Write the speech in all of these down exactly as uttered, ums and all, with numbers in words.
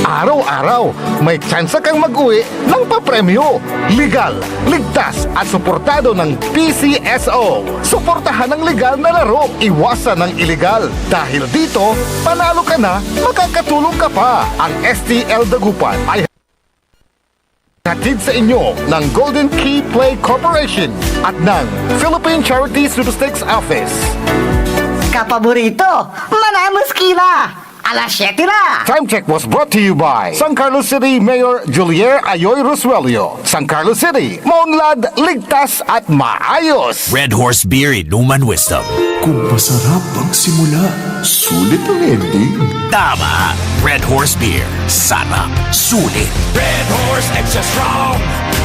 Araw-araw, may tsansa kang mag-uwi ng papremyo. Legal, ligtas, at suportado ng P C S O. Suportahan ang legal na laro. Iwasan ang iligal. Dahil dito, panalo ka na, makakatulong ka pa. Ang S T L Dagupan ay hatid sa inyo ng Golden Key Play Corporation at ng Philippine Charity Sweepstakes Office. Kapaborito, manamos kila! Alas siyete na! Time check was brought to you by San Carlos City Mayor Julier Ayoy Rosuelio. San Carlos City, maunlad, ligtas at maayos. Red Horse Beer, Inuman Wisdom. Kung masarap ang simula, sulit ang ending. Tama. Red Horse Beer. Sarap. Sulit. Red Horse Extra Strong,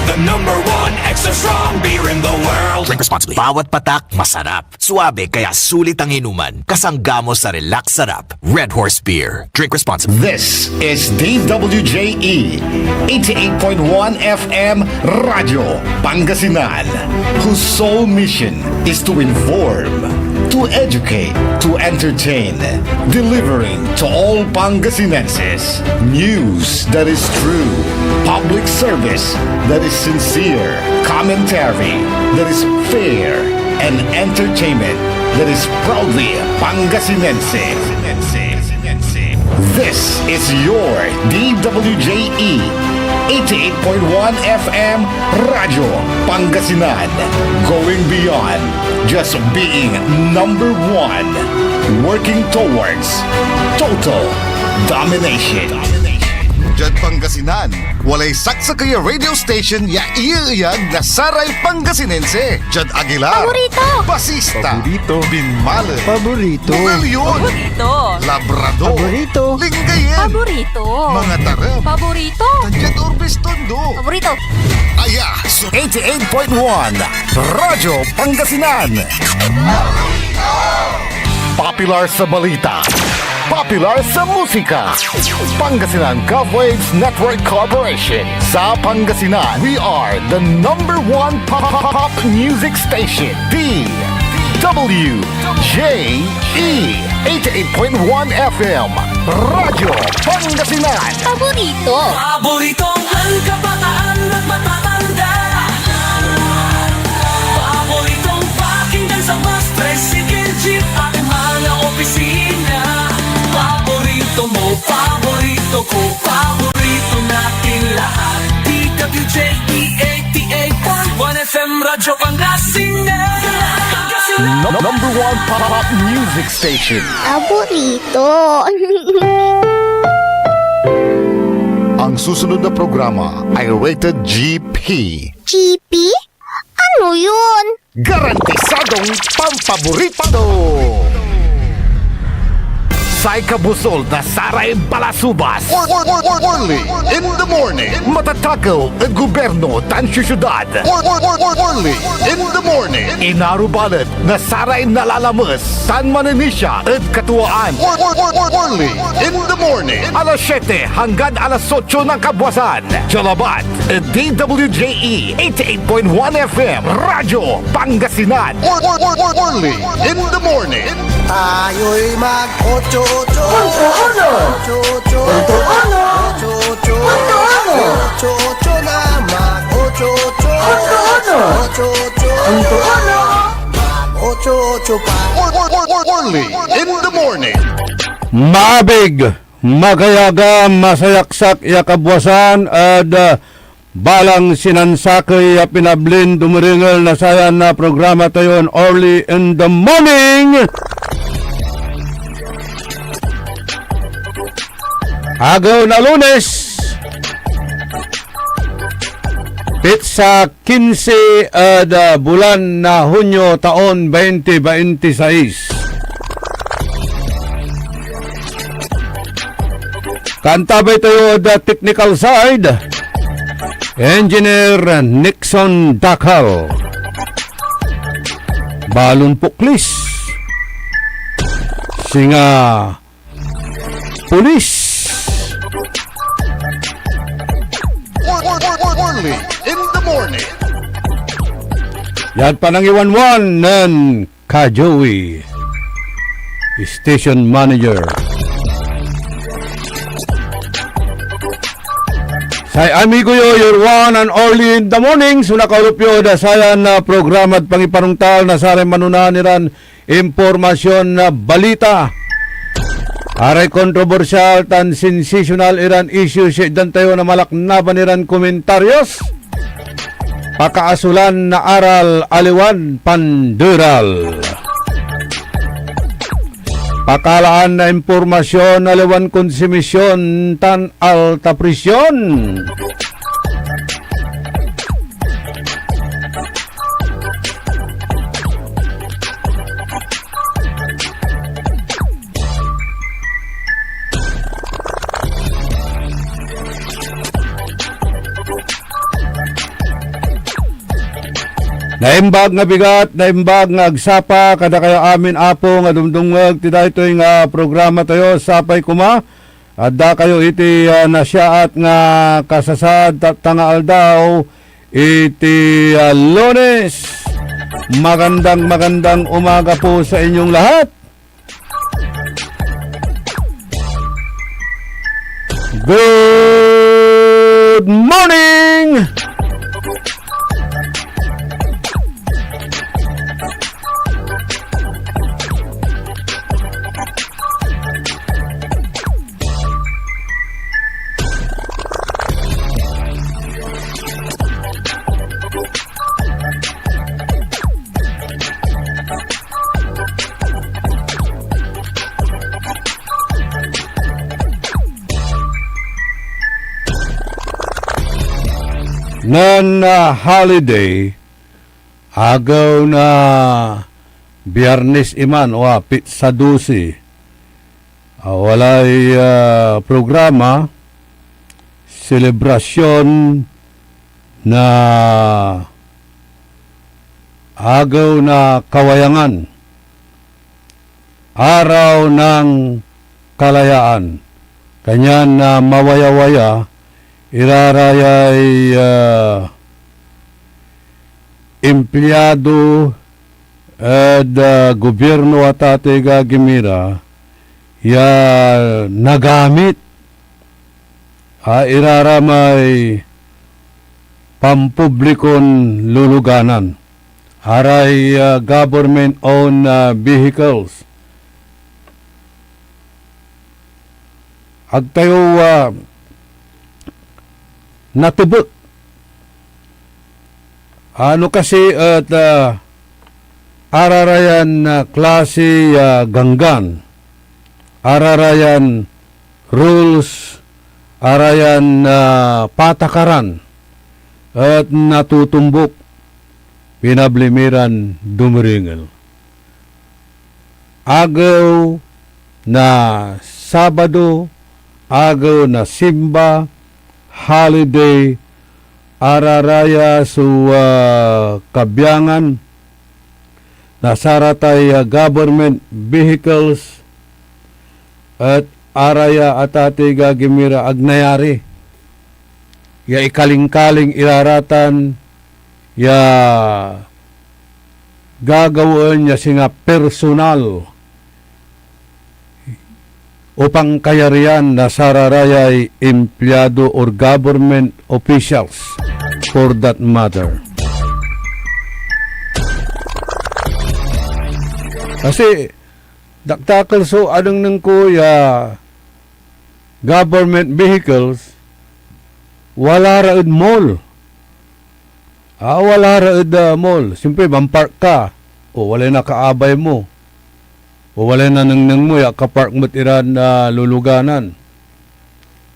the number one extra strong beer in the world. Drink responsibly. Bawat patak, masarap. Suabe, kaya sulit ang inuman. Kasangga mo sa relax sarap. Red Horse Beer. Drink responsibly. This is D W J E, eighty-eight point one F M Radyo Pangasinan, whose sole mission is to inform, to educate, to entertain, delivering to all Pangasinenses news that is true, public service that is sincere, commentary that is fair, and entertainment that is proudly Pangasinense. This is your D W J E, eighty-eight point one F M Radyo Pangasinan, going beyond just being number one, working towards total domination. Diad Pangasinan, walay saksakey a radio station ya iyeeyag na saray Pangasinense. Diad Aguilar, Paborito! Basista, Paborito! Binmalen, Paborito! Mogollon, Paborito! Labrador, Paborito! Lingayen, Paborito! Mangatarem, Paborito! Tan diad Urbes, Tondo, Paborito! Aya so eighty-eight point one Radyo Pangasinan. Popular sa balita, popular sa musika. Pangasinan Gov Waves Network Corporation. Sa Pangasinan, we are the number one pop, pop, pop music station. D W J E, eighty-eight point one F M, Radyo Pangasinan. Paborito! Paboritong angkabataan at matatanda. Paboritong pakinggan sa bus, tricycle, jeep, at mga opisina. Paborito mo, paborito ko, paborito natin lahat. D W J E eighty-eight point one F M Radyo Pangasinan. No-, number one pop music station. Paborito. Ang susunod na programa ay rated G P. G P? Ano yun? Garantisadong pampaborito! Say kabusol na saray balasubas. Or, or, or, or, Orly in the morning. Matatakew ed gobyerno tan syosyudad. Or, or, or, or, Orly in the morning. Inarubalet na saray nalalames tan manenisia ed katuaan. Or, or, or, or, Orly in the morning. Alas siete hanggan alas otso ng kabuasan. Diad labat ed D W J E eighty-eight point one F M, Radyo Pangasinan. Or, or, or, or, Orly in the morning. Tayo'y mag-ocho-ocho. Punto uno. Ocho-ocho. Punto uno. Ocho-ocho. Ocho-ocho na mag-ocho-ocho. Punto uno. Ocho-ocho. Punto uno. Mag-ocho-ocho pa. Or, or, or, or, Orly in the morning. Maabig, magayaga, masayaksak ya kabuasan ed, ah, balang sinansakey a pinablin dumerengel na sayan a programa tayon Orly in the Morning. Agew na Lunes, petsa kinse ed, ah, bulan na Hunyo, taon twenty twenty-six. Kaantabay tayo ed technical side, Engineer Nixon Dakal. Balon puklis. Singa pulis. Or, or, or, or, Orly in the morning. Yan panangiwanwan nen Ka-Joey, station manager. Kay amigo yo, your one and only in the morning, so nakaulup yo da sayan, ah, programad pangipanungtal na saray manonan iran impormasyon na balita. Aray kontrobersyal tan sensasyonal iran issues ya itdan tayo na malaknaban iran komentaryos. Pakaasolan na aral, aliwan panderal. Pakalaan na impormasyon, aliwan konsumisyon, tan alta presyon. Naimbag nga bigat, naimbag nga agsapa, kadakayo amin, Apo, nga dumdumngeg ti daytoy nga programa tayo, sapay koma, adda kayo iti, ah, nasiaat nga kasasad ta-, tanga aldaw iti, ah, Lunes. Magandang, magandang umaga po sa inyong lahat. Good morning! Nen, ah, holiday, agew na Biyernes iman, o, ah, pitsa dose, ah, walay, ah, programa, selebrasyon na Agew na Kawayangan, Araw ng Kalayaan. Kanyan, ah, mawayawaya, irarayay, ah, empleyado ed, ah, gobyerno a tatay gagimira ya nagamit, ah, iraramay pampublikon luluganan, aray, ah, government-owned, ah, vehicles. Ag tayo, ah, natebek. Ano kasi et, ah, ararayan, ah, klase, ah, ganggan, ararayan rules, arayan, ah, patakaran et natutumbok, pinabli mi ran dumeringel. Agew na Sabado, agew na simba, holiday, araraya so, ah, kabiangan na saratay, ah, government vehicles et araya a tatay gagimira ag nayari ya ikalingkaling ira ratan ya gagawaen ya singa personal o pankayarian na sararayay empleyado or government officials, for that matter. Kasi, dakdakel so anengneng ko ya government vehicles, wala ra ed mall. Ah, wala ra ed, ah, mall. Siyempre, manpark ka. O, walay nakaabay mo. O, walay nanengneng mo ya akapark met iran, ah, luluganan.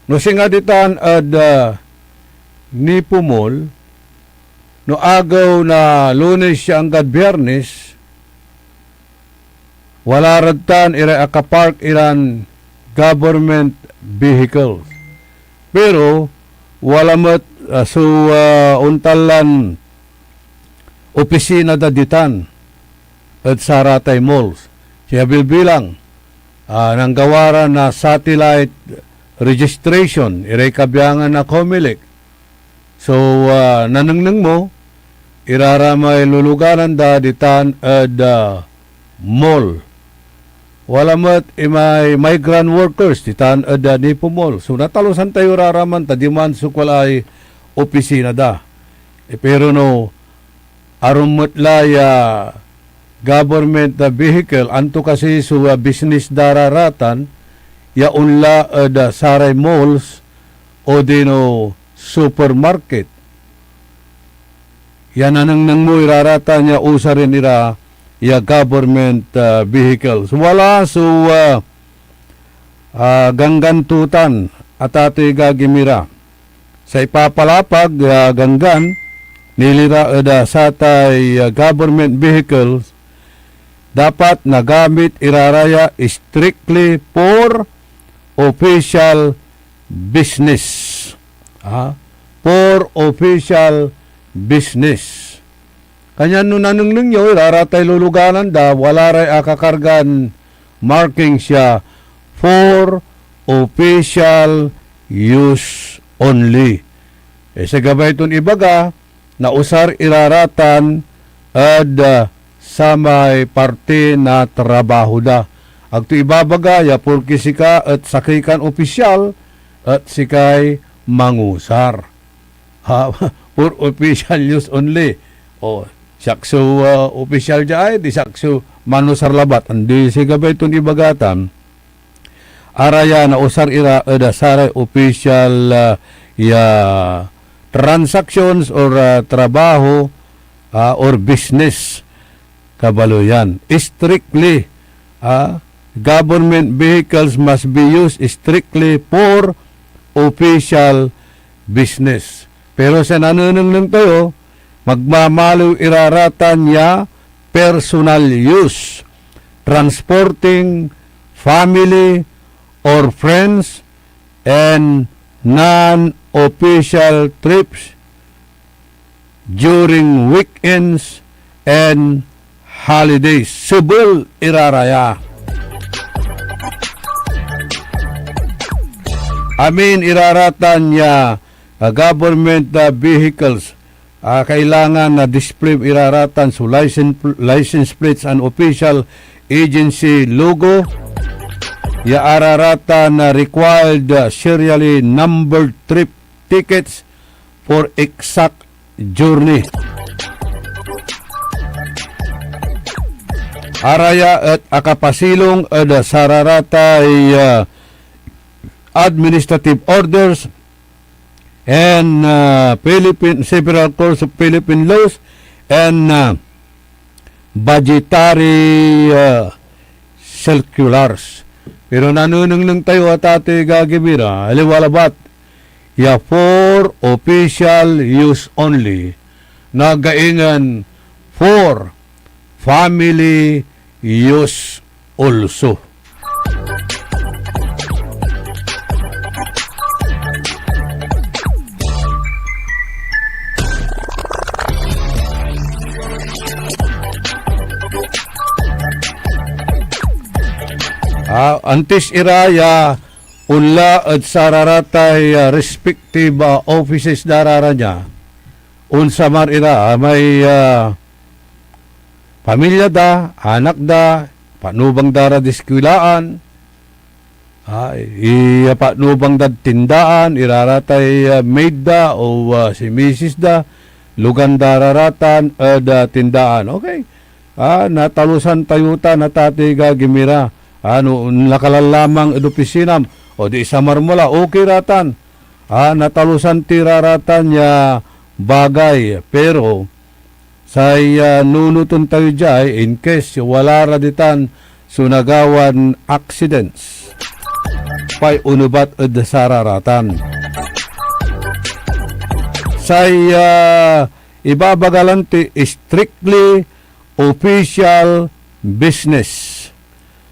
No singa ditan ed, ah, Nipo Mall, no agew na Lunes ya anggad Biyernes, wala rad tan iray akapark iran government vehicles. Pero wala met, ah, so, ah, ontan lan opisina da ditan ed saratay malls. Siya bilbilang, ah, nanggawa ra na satellite registration iray kabiangan na Comelec. So, ah, nanengneng mo, iraramay luluganan da ditan ed, ah, mall. Wala met imay migrant workers ditan ed, ah, Nipomol. So, natalusan tayo raraman ta diman so kualay opisina da. Eh, pero no, arum met la ya government, ah, vehicle, anto kasi so, ah, business da raratan ya onla ed, ah, saray malls odino supermarket? Ya nanengneng mo iraratan ya usaren ira ya government, ah, vehicles. Wala so, ah, ah, ganggan tutan, atatoy gagimira. Say papalapag ya ganggan, nilira ed, ah, satay, ah, government vehicles, dapat nagamit iraraya strictly for official business. Ah, for official business. Kanyan no nanengneng yo, iraratay luluganan da, wala ray akakargan markings ya for official use only. E say gabay ton ibaga, nausar iraratan ed, ah, samay parte na trabaho da. Agto ibabaga ya porke sika et sakey kan opisyal, et sikay mangusar. Ha? For official use only. O, siak so, ah, opisyal dia ay, di siak so manusar labat. Andi si gabay ton ibagatan. Araya nausar ira ed saray official, ah, ya transactions or, ah, trabaho, ah, or business. Kabaloyan. Strictly, ah, government vehicles must be used strictly for official business. Pero say nanenengneng tayo, magmamaliw iraratan ya personal use, transporting family or friends, and non-official trips during weekends and holidays. Sebel iraraya. Amin iraratan ya, ah, government, ah, vehicles. Ah, kailangan na display iraratan so license, license plates and official agency logo. Ya araratan na required, ah, serially numbered trip tickets for exact journey. Araya et akapasilong ed sararatay, ah, administrative orders and, ah, Philippine, several course of Philippine laws and, ah, budgetary, ah, circulars. Pero nanenengneng tayo, atatoy gagimira, aliwa labat ya for official use only, nagaingen for family use also. Ah, antis ira ya onla ed sararatay, ah, respective, ah, offices da ra ra nia. Onsamar ira, ah, may, ah, pamilya da, anak da, patnubang da ra diskwilaan, ah, iyapatnubang dad tindaan, iraratay, ah, maid da o, ah, si misis da, lugan da raratan ed, ah, tindaan. Okay. Ah, natalusan tayo ta, natatiga gimira. Ah, no, nakalan lamang ed opisinam, o di isamar mo la, okay ratan. Ah, natalusan ti raratan ya bagay, pero say, ah, nunoten tayo diay, in case wala ra ditan so nagawan accidents, pay onebat ed sararatan. Say, ah, ibabaga lan ti strictly official business.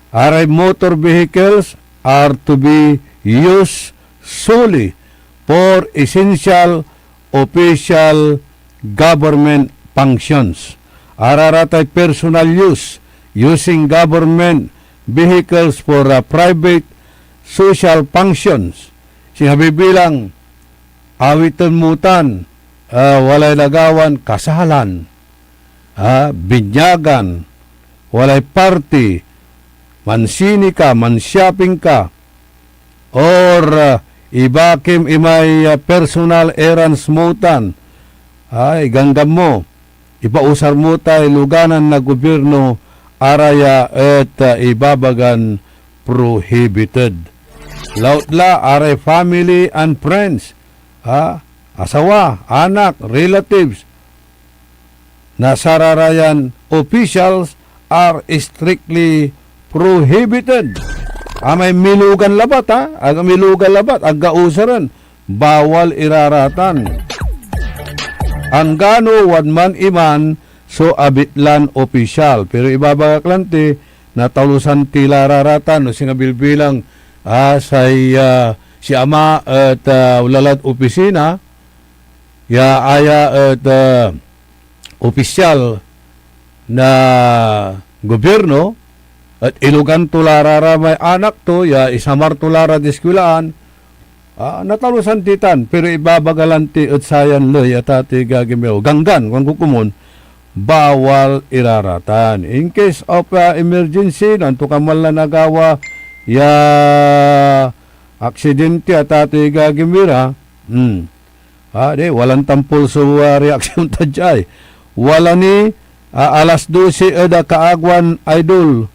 Aray motor vehicles are to be used solely for essential official government functions. Araratay personal use, using government vehicles for, uh, private social functions. Singa bibilang, awiten mo tan, uh, walay nagawan kasalan, ah, binyagan, walay party, mansini ka, manshopping ka, or, ah, ibakim imay, ah, personal errands mo tan, ay, ganggan mo. Ipausar mo tay luganan na gobyerno, araya et, ah, ibabagan prohibited. Lautla, aray family and friends, ah, asawa, anak, relatives, na sararayan officials are strictly prohibited. Amay milugan labat, ha? Ag milugan labat, ag gausaren. Bawal iraratan. Anggano wadman iman so abitlan opisyal. Pero ibabagak lan ti, natalusan ti la raratan, no singa bilbilang, ah, say, ah, si ama et, ah, wala lad opisina, ya aya et, ah, opisyal na gobyerno, et ilugan to la ra ra may anak to, ya isamar to la rad eskwelaan, ah, natalusan ti tan, pero ibabaga lan ti et sayan ley, atatiy gagimyo. Ganggan, kuanko komun, bawal iraratan. In case of, ah, emergency, no antokaman lan agawa ya aksidente, atatiy gagimira, hmm, Ah, di, walan tampol so, ah, reaksyon ta diay. Wala ni, ah, alas dose ed akaagwan, Idol.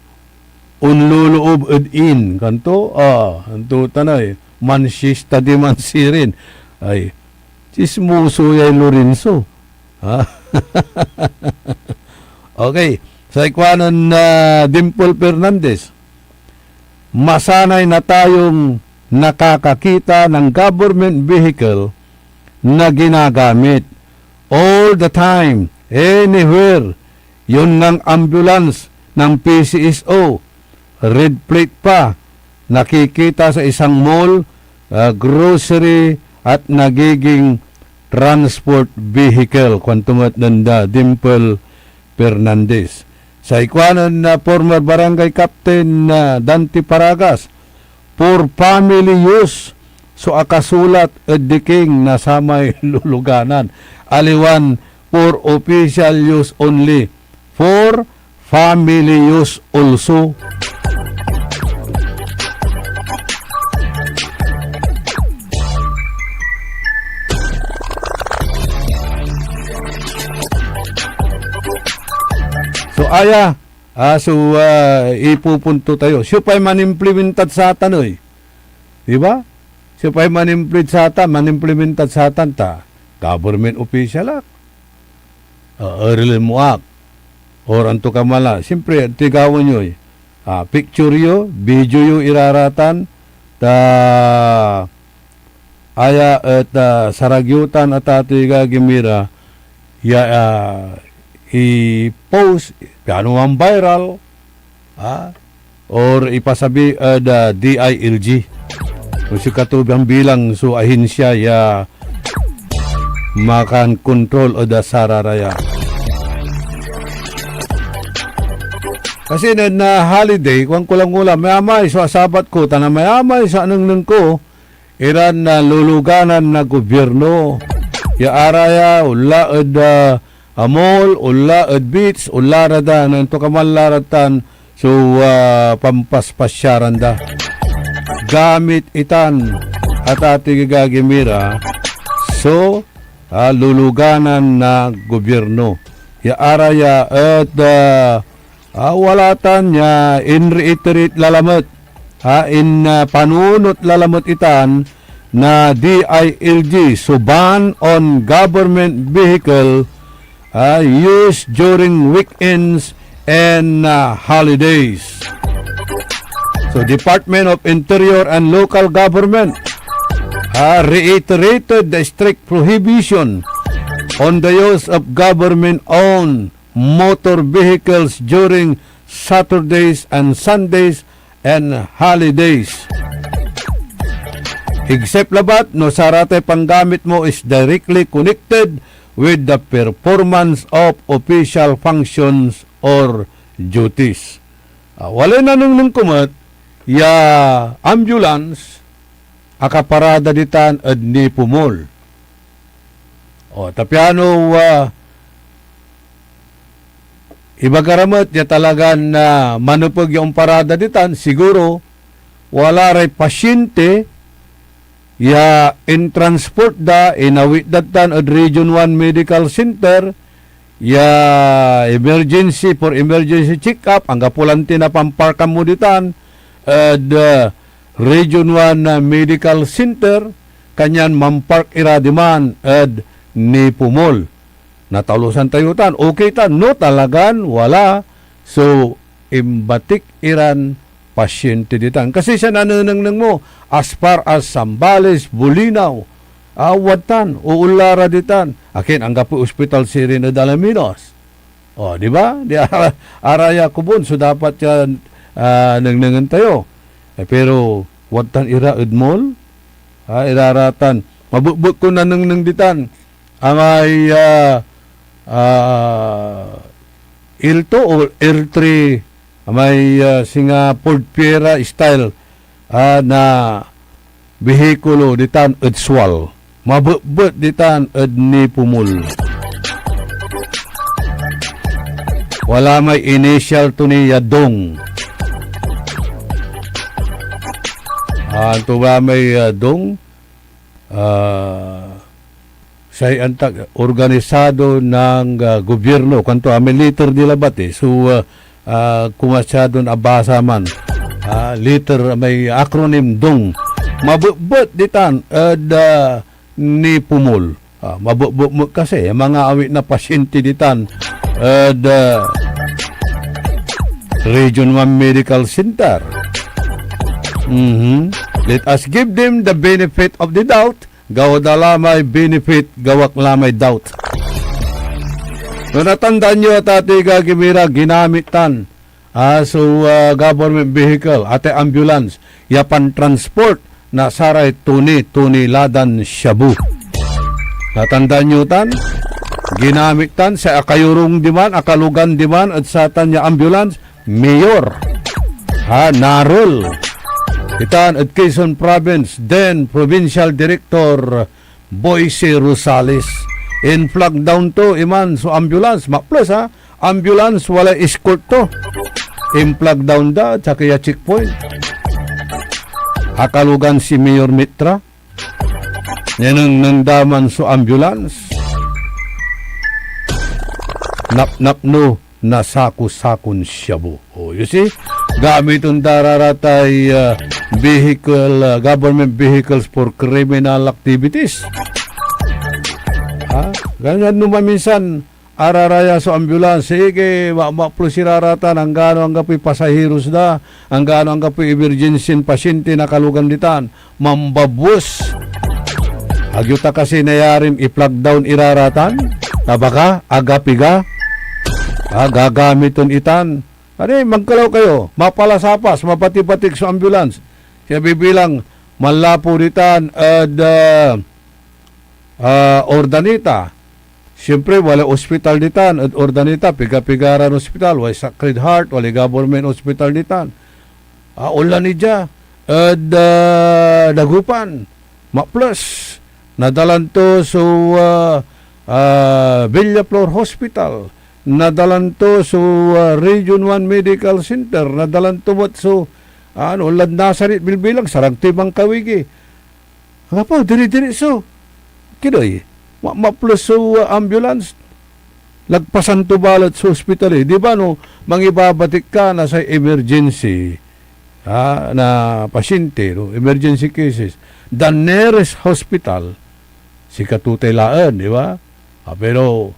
Onloloob ed in. Kanto, ah, anto tanay. Mansista di mansirin. Ay, tsismoso yay Lorenzo. Ha? Okay. Say kuanen, ah, Dimple Fernandez, masanay na tayong nakakakita ng government vehicle na ginagamit all the time, anywhere. Yun ngang ambulance ng P C S O, red plate pa, nakikita sa isang mall, ah, grocery, at nagiging transport vehicle, kuanto met nen da Dimple Fernandez. Say kuanen na former barangay captain na Dante Paragas, for family use so akasulat ed diking na samay luluganan. Aliwan for official use only, for family use also. So, aya, ah, so, ah, ipupunto tayo. Siopay manimplementad satan ey? Di ba? Siopay manimplementad satan, manimplementad satan ta government official ak. Ah, erelen mo ak. Or antokaman la. Siyempre, tigawen yoy, ah, picture yo, video yo iraratan, ta aya et, ah, sarag yo tan, atatiy gagimira, ya, ah, i-post, piano man viral, ah, or ipasabi ed, ah, D I L G. No sikato bilang so ahensya ya makankontrol ed, ah, sararaya. Kasi nen, ah, holiday, kuan ko lang wala, mayamay so asabat ko, tan mayamay so anengneng ko, iran, ah, luluganan na gobyerno. Ya araya, onla ed, ah, a mall, onla ed beach, onla ra da, no antokaman la ra tan so, ah, pampaspasyaran da. Gamit itan, atatiy gagimira, so, ah, luluganan na gobyerno. Ya araya et, ah, ah, wala tan ya inreiterate lalamet, ah, in, ah, panunot lalamet itan na D I L G, so ban on government vehicle, ah, used during weekends and, ah, holidays. So, Department of Interior and Local Government, ah, reiterated the strict prohibition on the use of government-owned motor vehicles during Saturdays and Sundays and holidays. Except labat no saratay panggamit mo is directly connected with the performance of official functions or duties. Ah, walay nanengneng ko met ya ambulance akaparada ditan ed Nipo Mall. O, ta piano, ah, Ibaga ra met ya talagan, ah, manepeg ya omparada ditan, siguro wala ray pasyente ya intransport da, inawit dad tan ed Region one Medical Center, ya emergency, for emergency check-up, anggapo lanti na pamparkan mo ditan ed, ah, Region one, ah, Medical Center, kanyan mampark ira diman ed Nipumol. Natalosan tayo tan, okay tan, no talagan wala so imbatik iran pasyente ditan. Kasi say nanenengneng mo, as far as Zambales, Bolinao, ah, wadtan, oonla ra ditan. Akin, anggapoy ospital sirin ed Alaminos. O, di ba? Di ara-, araya kobon so dapat ya, ah, nengnengen tayo. Eh, pero wadtan ira ed mall, ah, iraratan. Mabekbek kon nanengneng ditan. Amay, ah, ah, L two o L three, amay, ah, singa Ford Fiera style, ah, na bihikulo ditan ed Sual. Mabetbet ditan ed Nipumol. Wala may initial to ni ya Dong. Ah, anto ba may, ah, Dong? Ah, say antak organisado ng, ah, gobyerno, kanto, ah, may letter di labat, eh. So, ah, ah, kumasyadon abasa man. Ah, letter, may acronym, Dong. Mabetbet ditan ed, ah, Nipumol. Ah, mabetbet met kasi, eh, mga awit na pasyente ditan ed, ah, Region one Medical Center. Mhm. Let us give them the benefit of the doubt. Gawa da la may benefit, gawak la may doubt. No, natandaan nyo, Tatoy Gagimira, ginamit tan, ah, so, ah, government vehicle, atay ambulance, ya pantransport na saray tuni-tuni ladan shabu. Natandaan nyo tan, ginamit tan, say akayorung diman, akalugan diman, ed satan ya ambulance, Mayor, ha, Narol. Itan ed Quezon Province, then Provincial Director Boyce Rosales. In-flag down to, iman so ambulance. Maples, ha? Ambulance, walay escort to. In-flag down da, tsaka ya checkpoint. Akalugan si Mayor Mitra. Nenengneng da man so ambulance. Napnapno na sako-sakon shabu. Oh, you see? Gamiten da ra ratay, ah, vehicle, ah, government vehicles for criminal activities. Ha? Ganyan no maminsan, araraya so ambulance. Sige, ma-, maples ira ratan, anggano anggapoy pasahiros da, anggano anggapoy emergency pasyente na kalugan ditan. Mambabus. Agyo ta kasi nayarin i-flag down ira ratan? Aba ka, agapiga? Ah, gagamiten itan. Ari, magkalaw kayo. Mapalasapas, mapatipatik so ambulance. Siya bibilang, manlapu ditan, ed, ah, ah, Urdaneta. Siyempre, walay ospital ditan ed Urdaneta, piga-pigaran ospital, walay Sacred Heart, walay government hospital ditan. Ah, onla ni dia ed, ah, Dagupan, maples, nadalan to so, ah, ah, Villaflor Hospital, nadalan to so, ah, Region one Medical Center, nadalan to met so, ah, ano, onlad Nazaret, bilbilang, sarag toy mankawigi. Anggapo, diri-diri so. Kidoy, ma-, maples so, uh, ambulance. Lagpasan to balet so ospital, eh. Di ba, no, mangibabatik ka na say emergency, ah, na pasyente, no? Emergency cases. The nearest hospital, sikato tay laen, di ba? Ah, pero,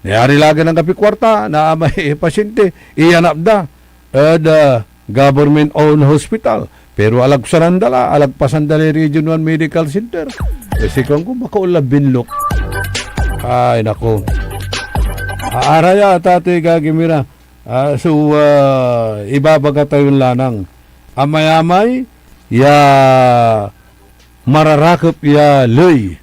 nayari lagan anggapoy kuarta na may pasyente, iyanap da ed, ah, government-owned hospital. Pero alagsanan da la, alagpasan da lay Region one Medical Center. Kasi kuan ko, baka onla binlok. Ay, nako. Aaraya, Tatoy Gagimira. Ah, so, ah, ibabaga tayon lanang. Amayamay, ya mararakep ya ley.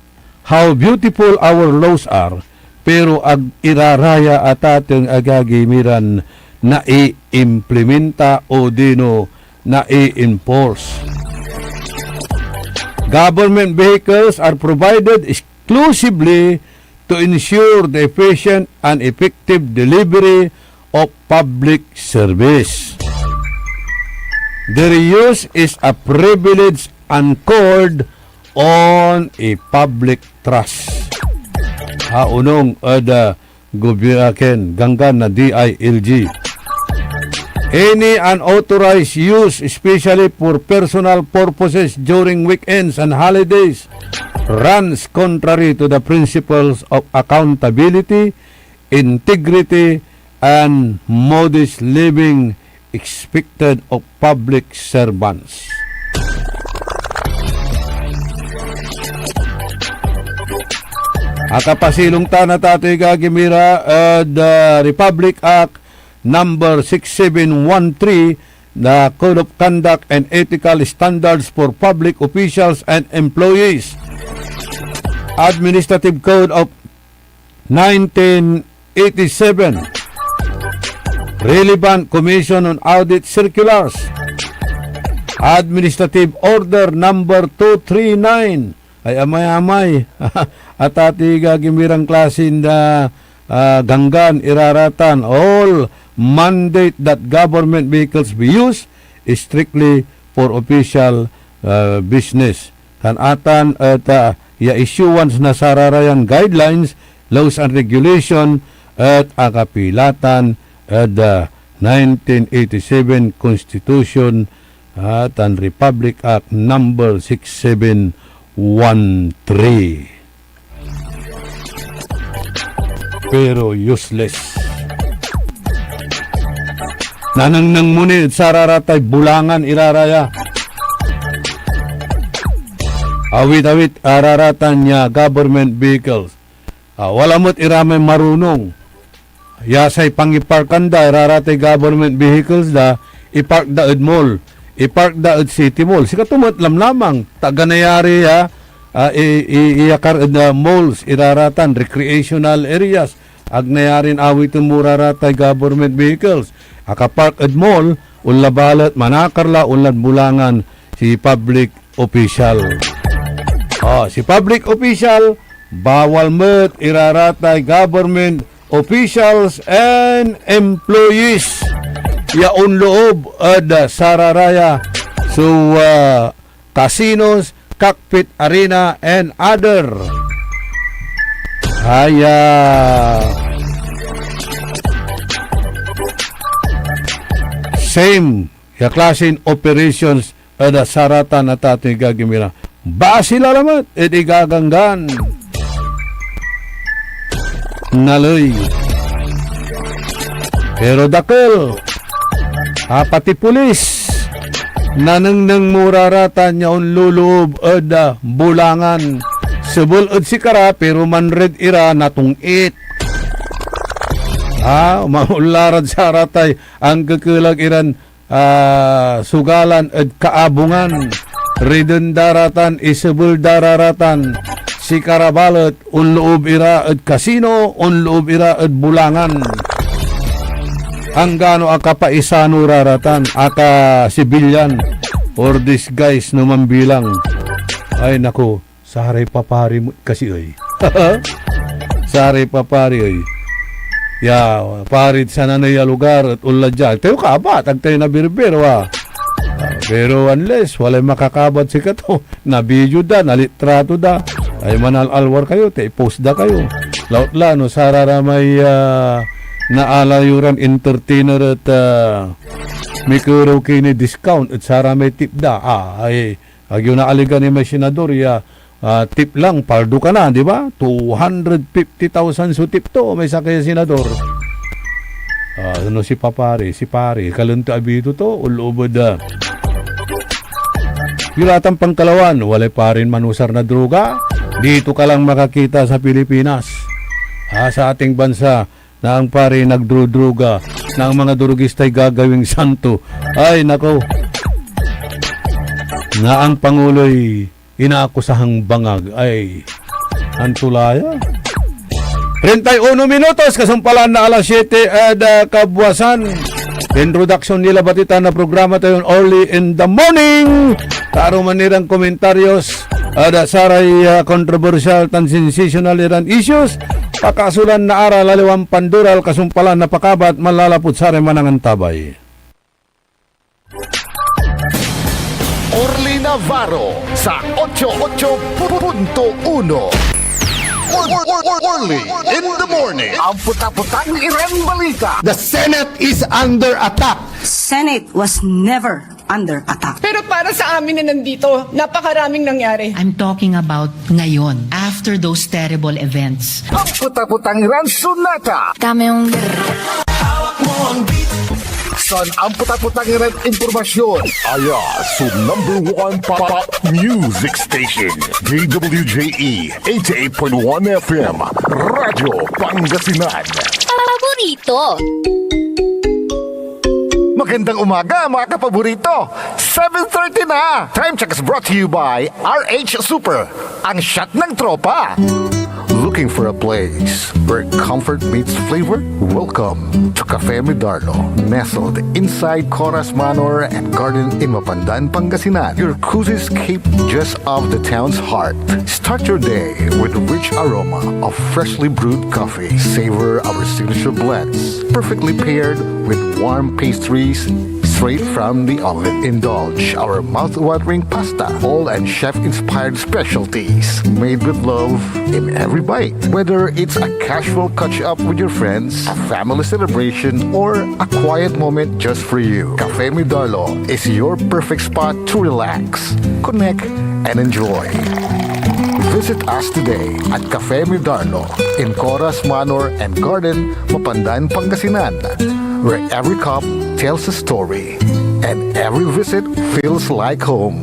How beautiful our laws are, pero ag iraraya a tateng agagi miran naiimplementa odino nai-enforce. Government vehicles are provided exclusively to ensure the efficient and effective delivery of public service. Their use is a privilege anchored on a public trust. Ha, onong ed, ah, gobi-, ah, ken, ganggan na D I L G. Any unauthorized use, especially for personal purposes during weekends and holidays, runs contrary to the principles of accountability, integrity, and modest living expected of public servants. Akapasilong ta na tatoy gagimira ed, ah, Republic Act number six seven one three, the Code of Conduct and Ethical Standards for Public Officials and Employees, Administrative Code of nineteen eighty-seven, relevant Commission on Audit Circulars, Administrative Order Number two three nine. Ay, amay-amay. Atati gagimiran klasin da, ah, ganggan iraratan. All mandate that government vehicles be used strictly for official, ah, business. Tan atan et, ah, ya issuance na sararayan guidelines, laws and regulation et akapilatan ed, ah, nineteen eighty-seven Constitution, ah, tan Republic Act number six seven one three. Pero useless. Nanengneng mo ni ed sararatay bulangan iraraya. Awit-awit araratan ya government vehicles. Ah, wala met iramay marunong. Ya say pangiparkan da, iraratay government vehicles da, ipark da ed mall, ipark da ed city mall. Sikato met lamlamang, ta ag nayari ya, ah, i-, i-, iyakar ed, ah, malls, iraratan, recreational areas. Ag nayarin awiten mo raratay government vehicles. Akapark ed mall, onla balet manakar la onlad bulangan si public official. Ah, si public official, bawal met iraratay government officials and employees ya onloob ed sararaya so, ah, casinos, cockpit arena, and other. Aya, same ya klasin operations ed saratan a tatoy gagimira. Basi la lamet ed igaganggan. Naley. Pero dakel, a, pati pulis, nanengneng mo raratan ya onloloob ed, ah, bulangan. Sebel ed sikara, pero manred ira natong-it. Ah, maonla rad saratay angkekelag iran ah, sugalan ed kaabungan. Riden da ra tan isebel da ra ra tan sikara balet onloob ira ed kasino, onloob ira ed bulangan. Anggano akapaisano ra ra tan akasibilyan or disguise no mambilang. Ay, naku. Saray papari met kasi, ey. Saray papari, ey. Ya, parid sananey a lugar et onla dia. Tayo kabat, ag tayo nabirbir, wa. Ah, pero unless walay makakabat sikato, na-video da, nalitrato da, ay manal-alwar kayo, ta i-post da kayo. Laut la, no, sararamay, ah, naala yo ran entertainer et, ah, mikerew ki ni discount et saramay tip da. Ah, ay, agyo naaligan imay senador ya, ah, tip lang, paldo ka na, di ba? Two hundred fifty thousand so tip to, may sakey a senador. Ah, no si papari, si pari, kalento abido to, onloob ed, ah, Yuratan Pangkalawan, walay parin manusar na droga. Dito ka lang makakita sa Pilipinas. Ah, sa ating bansa, na ang pari nagdrodroga, na ang mga drogistay gagawing santo. Ay, nako. Na ang Pangulo'y inaakusahang bangag. Ay, antulaya. Treinta y uno minutos, kasumpalan na alas siete ed, ah, kabuasan. Introduction nila batitan na programa tayo early in the morning. Taro man iran komentaryo ed saray, ah, kontrobersyal tan sensational iran issues. Pakaasolan na aral, aliwan panderal, kasumpalan na pakabat, manlalapud saray manangan tabay. Orly Navarro sa ocho ocho punto uno. Or-, or-, or-, Orly in the morning. Ang puta-putang Iran balita. The Senate is under attack. Senate was never under attack. Pero para sa amin na nandito, napakaraming nangyari. I'm talking about ngayon, after those terrible events. Ang puta-putang Iran sunata. Dame un Son ang puta-putang Iran impormasyon. Aya so number one pop, pop music station, D W J E eighty-eight point one F M, Radyo Pangasinan. Paborito. Magandang umaga, mga kapaborito. Seven thirty na. Time check is brought to you by R H Super, ang shot ng tropa. Looking for a place where comfort meets flavor? Welcome to Cafe Midarno, nestled inside Coras Manor and Garden in Mapandan, Pangasinan. Your cozy escape just off the town's heart. Start your day with rich aroma of freshly brewed coffee. Savor our signature blends, perfectly paired with warm pastries straight from the oven. Indulge our mouth-watering pasta, all and chef-inspired specialties, made with love in every bite. Whether it's a casual catch-up with your friends, a family celebration, or a quiet moment just for you, Cafe Midarlo is your perfect spot to relax, connect, and enjoy. Visit us today at Cafe Midarno in Coras Manor and Garden, Mapandan, Pangasinan, where every cup tells a story and every visit feels like home.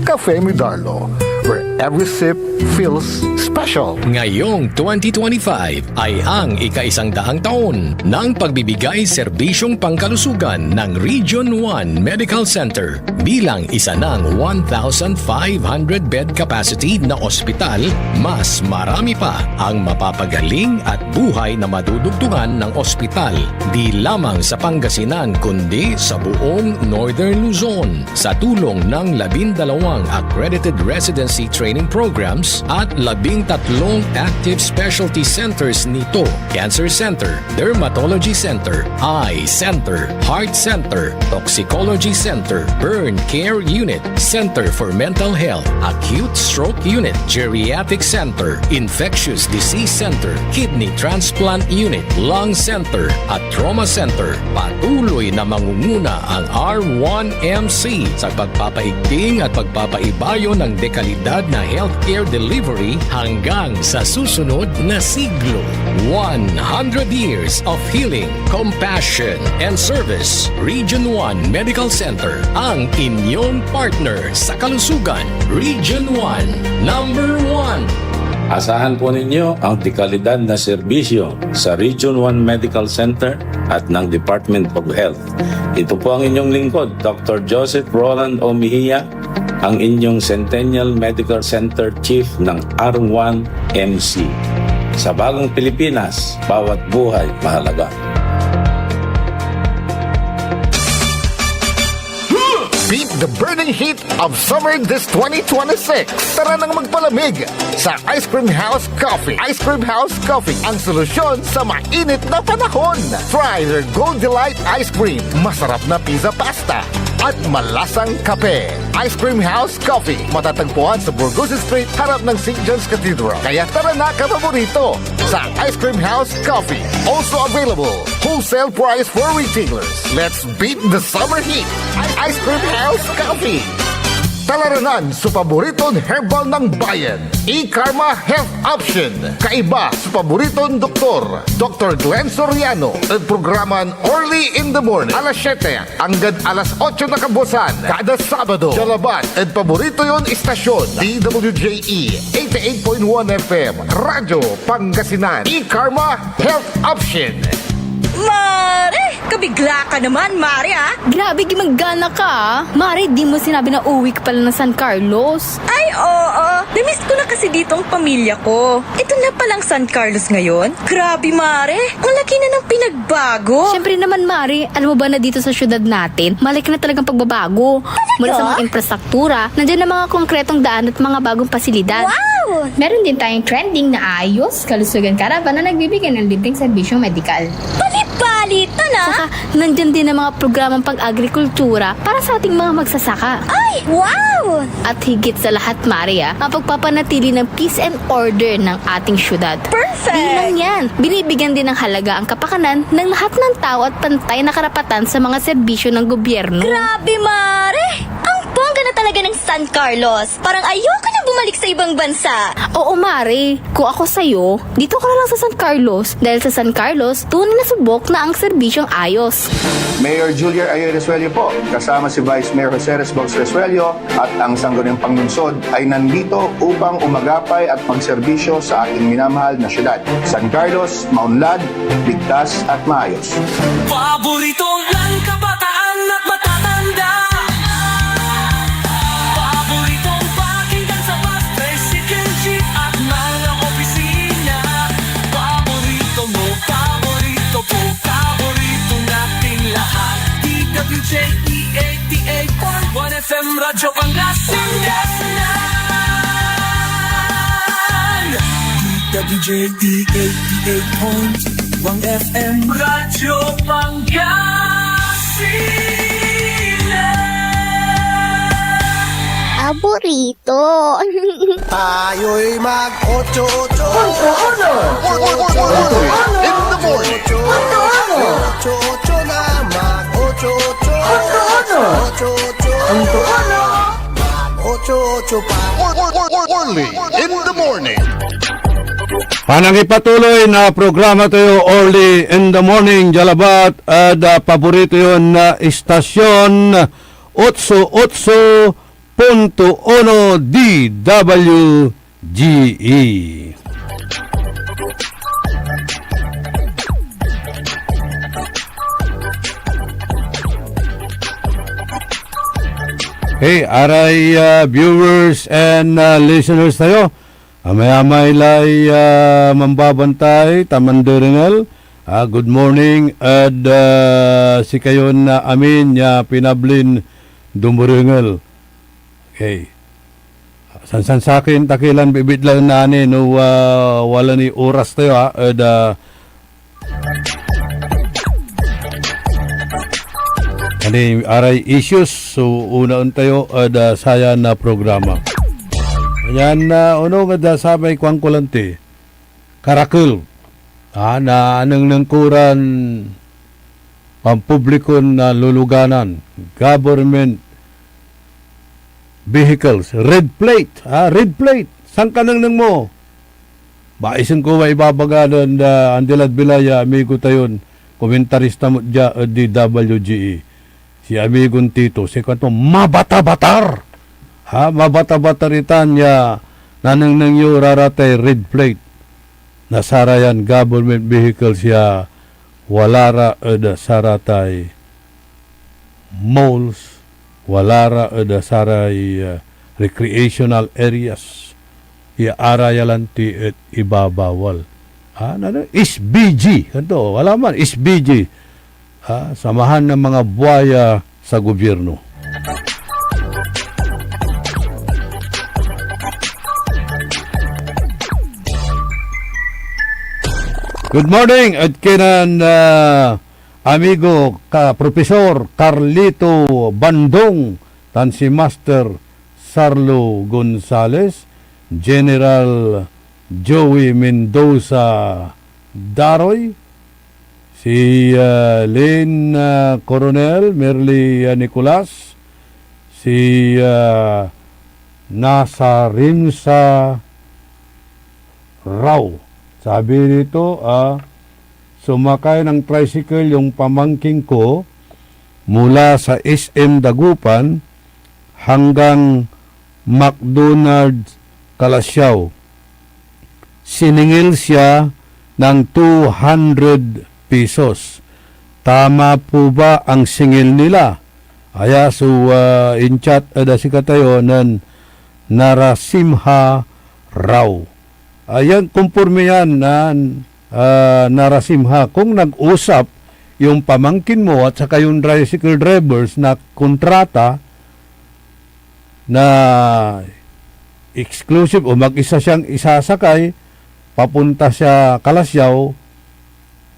Cafe Midarno, where every sip feels special. Ngayong twenty twenty-five ay ang ikaisang daang taon ng pagbibigay serbisyong pangkalusugan ng Region one Medical Center. Bilang isa ng one thousand five hundred bed capacity na ospital, mas marami pa ang mapapagaling at buhay na madudugtungan ng ospital, di lamang sa Pangasinan kundi sa buong Northern Luzon. Sa tulong ng labindalawang accredited residency training programs at labintatlong active specialty centers nito, Cancer Center, Dermatology Center, Eye Center, Heart Center, Toxicology Center, Burn Care Unit, Center for Mental Health, Acute Stroke Unit, Geriatric Center, Infectious Disease Center, Kidney Transplant Unit, Lung Center, at Trauma Center. Patuloy na mangunguna ang R one M C sa pagpapaigting at pagpapaibayo ng dekalidad na healthcare delivery hanggang sa susunod na siglo. One hundred years of healing, compassion, and service. Region one Medical Center, ang inyong partner sa kalusugan. Region one, number one. Asahan po ninyo ang dekalidad na serbisyo sa Region one Medical Center at ng Department of Health. Ito po ang inyong lingkod, Doctor Joseph Roland O. Mejia, ang inyong Centennial Medical Center Chief ng R one M C. Sa bagong Pilipinas, bawat buhay mahalaga. Beat the burning heat of summer this twenty twenty-six. Tara nang magpalamig sa Ice Cream House Coffee. Ice Cream House Coffee, ang solusyon sa mainit na panahon. Try their Gold Delight Ice Cream. Masarap na pizza pasta at malasang kape. Ice Cream House Coffee, matatagpuan sa Burgos Street, harap ng Saint John's Cathedral. Kaya tara na, kapaborito, sa Ice Cream House Coffee. Also available, wholesale price for retailers. Let's beat the summer heat. Ice Cream House Coffee. Talaranan so paboriton herbal ng bayan, E-Karma Health Option. Kaiba so paboriton doktor, Doctor Glenn Soriano, ed programan Orly in the Morning, alas siete anggad alas otso na kabuasan, kada Sabado. Dia labat ed paborito yon istasyon, D W J E eighty-eight point one F M, Radyo Pangasinan. E-Karma Health Option. Mare! Kabigla ka naman, Mare, ah. Grabe, gimagana ka, ah. Mare, di mo sinabi na uwi ka pala ng San Carlos. Ay, oo. Namiss ko na kasi dito ang pamilya ko. Ito na palang San Carlos ngayon. Grabe, Mare. Ang laki na ng pinagbago. Siyempre naman, Mare. Alam mo ba na dito sa syudad natin, malaki na talagang pagbabago. Mula sa mga infrastruktura, nandiyan ang mga konkretong daan at mga bagong pasilidad. Wow! Meron din tayong trending na ayos, kalusugan caravan na nagbibigay ng libreng serbisyong medikal. Bali-balita na! Saka, nandyan din ang mga programang pag-agrikultura para sa ating mga magsasaka. Ay, wow! At higit sa lahat, Maria, ang pagpapanatili ng peace and order ng ating syudad. Perfect! Di lang yan, binibigyan din ng halaga ang kapakanan ng lahat ng tao at pantay na karapatan sa mga serbisyo ng gobyerno. Grabe, Mare! Ang bongga na talaga ng San Carlos! Parang ayoko na bumalik sa ibang bansa! Oo, Mare. Kung ako sa'yo, dito ka na lang sa San Carlos, dahil sa San Carlos, tunay na subok na ang serbisyong ayos. Mayor Julian Ayoy Resuello po, kasama si Vice Mayor Jose Resbox Resuello at ang sangguniang panlungsod ay nandito upang umagapay at magserbisyo sa ating minamahal na syudad. San Carlos, maunlad, ligtas at maayos. Paborito ng kabataan at matatanda. Paboritong pakinggan sa bus, tricycle, jeep at mga opisina. Paborito mo, paborito ko, paborito nating lahat. D W J E eighty-eight point one F M Radyo Pangasinan. D W J E eighty-eight point one F M Radyo Pangasinan. Paborito. Tayo'y mag-ocho-ocho. Punto uno. Punto uno. In the morning. Punto uno. Ocho-ocho na, mag-ocho-ocho. Punto uno. Ocho-ocho. Punto uno. Mag-ocho-ocho pa. Early in the morning. Panangipatuloy na programa tayo, Early in the Morning, dia labat ed, ah, paborito yo na istasyon, otso otso punto uno D W G E. Hey, aray, ah, viewers and, ah, listeners tayo. Amayamay lay, ah, mambabantay, ta manderengel. Ah, good morning ed, ah, sikayon, ah, amin ya pinablin dumerengel. Okay. Sansansakin ta ki lan bibitlaen na ni no, ah, wala ni oras tayo, ah, ed, ah, ani, aray issues so unaen tayo ed, ah, sayan a programa. Yan, ah, onung ed, ah, samay kuanko lan ti, karakel, ah, na anengneng ko ran pampublikon, ah, luluganan, government vehicles, red plate, ah, red plate. Sankanengneng mo? Baisen ko may ibabaga nen, ah, andi lad bilay ya amigo tayon komentarista met dia ed D W G E, si amigon Tito. Sikato, mabatabatar! Ha? Mabatabatar itan ya nanengneng yo ra ratay red plate na sarayan government vehicles ya wala ra ed saratay malls, wala ra ed saray, ah, recreational areas ya ara ya lanti et ibabawal. Ah, ano, S B G, anto, wala man, S B G. Ah, samahan ng mga buaya sa gobyerno. Good morning, ed kinen, ah, amigo ka Profesor Carlito Bandong tan si Master Sarlo Gonzales, General Joey Mendoza Daroy, si, ah, Lin, ah, Coronel Merly, ah, Nicolas, si, ah, Nasarinsa Rao. Sabi dito, ah, sumakay ng tricycle yung pamangkin ko mula sa S M Dagupan hanggang McDonald's Calasiao. Siningil siya ng two hundred pesos. Tama po ba ang singil nila? Aya so, ah, in-chat ed sikatayo nen Narasimha Rao. Ayan, komporme yan, ah, ah, Narasimha. Kung nag-usap yung pamangkin mo at saka yung tricycle drivers na kontrata na exclusive o mag-isa siyang isasakay, papunta siya Calasiao,